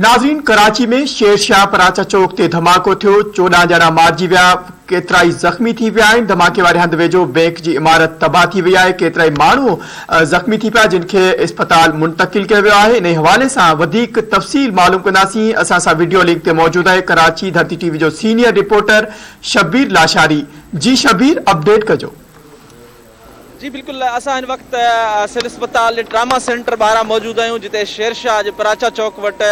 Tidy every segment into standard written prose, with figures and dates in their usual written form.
ناظرين ڪراچي ۾ شير شاهه پراچا چوڪ تي ڌماڪو ٿيو، 14 ڄڻا مارجي ويا، ڪيترائي زخمي ٿي پيا آهن، ڌماڪي واري هنڌ ويجهو بئنڪ جي عمارت تباهه ٿي وئي آهي، ڪيترائي ماڻهو زخمي ٿي پيا جن کي اسپتال منتقل ڪيو ويو آهي، انهي حوالي سان وڌيڪ تفصيل معلوم ڪنداسين، اسان سان وڊيو لنڪ تي موجود آهي ڪراچي ڌرتي ٽي وي جو سينيئر رپورٽر شبير لاشاري، جي شبير اپڊيٽ ڪجو. جي بلڪل اسان هن وقت سول اسپتال جي ٽراما سينٽر ٻاهران موجود آهيون جتي شير شاهه جي پراچا چوڪ وٽ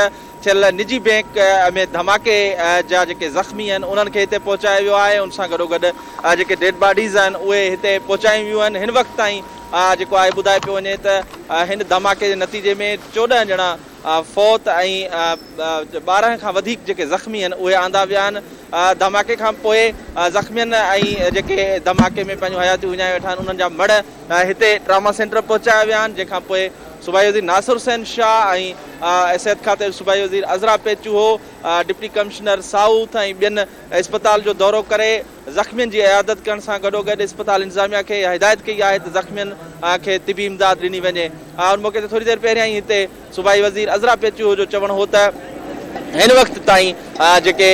ٿيل نجي بئنڪ ۾ ڌماڪي جا جيڪي زخمي آهن انهن کي هتي پهچايو ويو آهي ان سان گڏوگڏ جيڪي ڊيڊ باڊيز آهن اهي هتي پهچايون ويون آهن هن وقت تائين جيڪو آهي ٻڌايو پيو وڃي ته هن ڌماڪي جي نتيجي ۾ 14 ڄڻا فوت ۽ 12 کان وڌيڪ جيڪي زخمي آهن اهي آندا ويا آهن ڌماڪي کان پوء زخمين ۽ جيڪي ڌماڪي ۾ پنهنجون حياتيون وڃائي ويٺا آهن انهن جا مڙهه هتي ٽراما سينٽر پهچايا ويا آهن جنهن کان پوء صوبائي وزير ناصر حسين شاهه ۽ صحت کاتي جو صوبائي وزير Azra Pechuho deputy commissioner south ۽ ٻين اسپتال جو دورو ڪري زخمين جي عيادت ڪرڻ سان گڏوگڏ اسپتال انتظاميا کي اها هدايت ڪئي آهي ته زخمين کي طبي امداد ڏني وڃي. ان موقعي تي ٿوري دير پهريان ئي هتي صوبائي وزير عذرا پيچوهو جو چوڻ هو ته هن وقت تائين جيڪي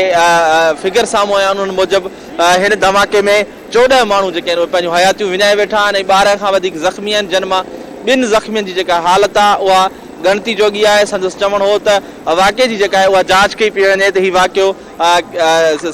فگر سامهون آيا آهن انهن موجب هن ڌماڪي ۾ 14 ماڻهو جيڪي آهن اهي پنهنجون حياتيون وڃائي ويٺا آهن ۽ 12 کان وڌيڪ زخمي آهن جن مان ٻن زخمين جي جيڪا حالت آهي اها ڳڻتي جوڳي آهي. سندس چوڻ هو ته واقعي جي جيڪا آهي اها جاچ ڪئي پئي وڃي ته هي واقعو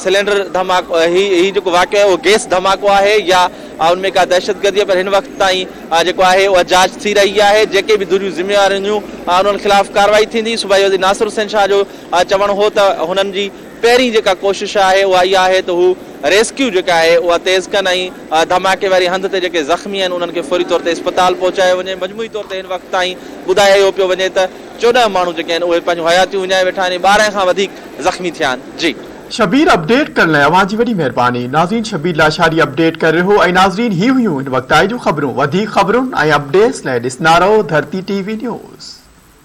سلينڊر ڌماڪو هي هي جيڪو واقعو آهي اهو گيس ڌماڪو آهي يا ان ۾ ڪا دهشتگردي آهي پر هن وقت تائين جيڪو آهي اها جاچ ٿي رهي آهي جيڪي به ڌريون ذميوار هونديون انهن خلاف ڪارروائي ٿيندي صوبائي وزير ناصر حسين شاهه جو چوڻ هو ته هنن جي پهرين جيڪا ڪوشش آهي اها اها آهي ته هو ريسڪيو جيڪا آهي اها تيز ڪن ۽ ڌماڪي واري هنڌ تي جيڪي زخمي آهن انهن کي فوري طور تي اسپتال پهچايو وڃي مجموعي طور تي هن وقت تائين ٻڌايو اهو پيو وڃي ته 14 ماڻهو جيڪي آهن اهي پنهنجون حياتيون وڃائي ويٺا آهن ۽ 12 کان وڌيڪ زخمي ٿيا آهن جي. شبير اپڊيٽ ڪرڻ لاء اوهان جي وڏي مهرباني. ناظرين شبير لاشاري اپڊيٽ ڪري رهيو هو ۽ ناظرين هي هيون هن وقت تائين جون خبرون وڌيڪ خبرن ۽ اپڊيٽس لاء ڏسندا رهو ڌرتي ٽي وي نيوز.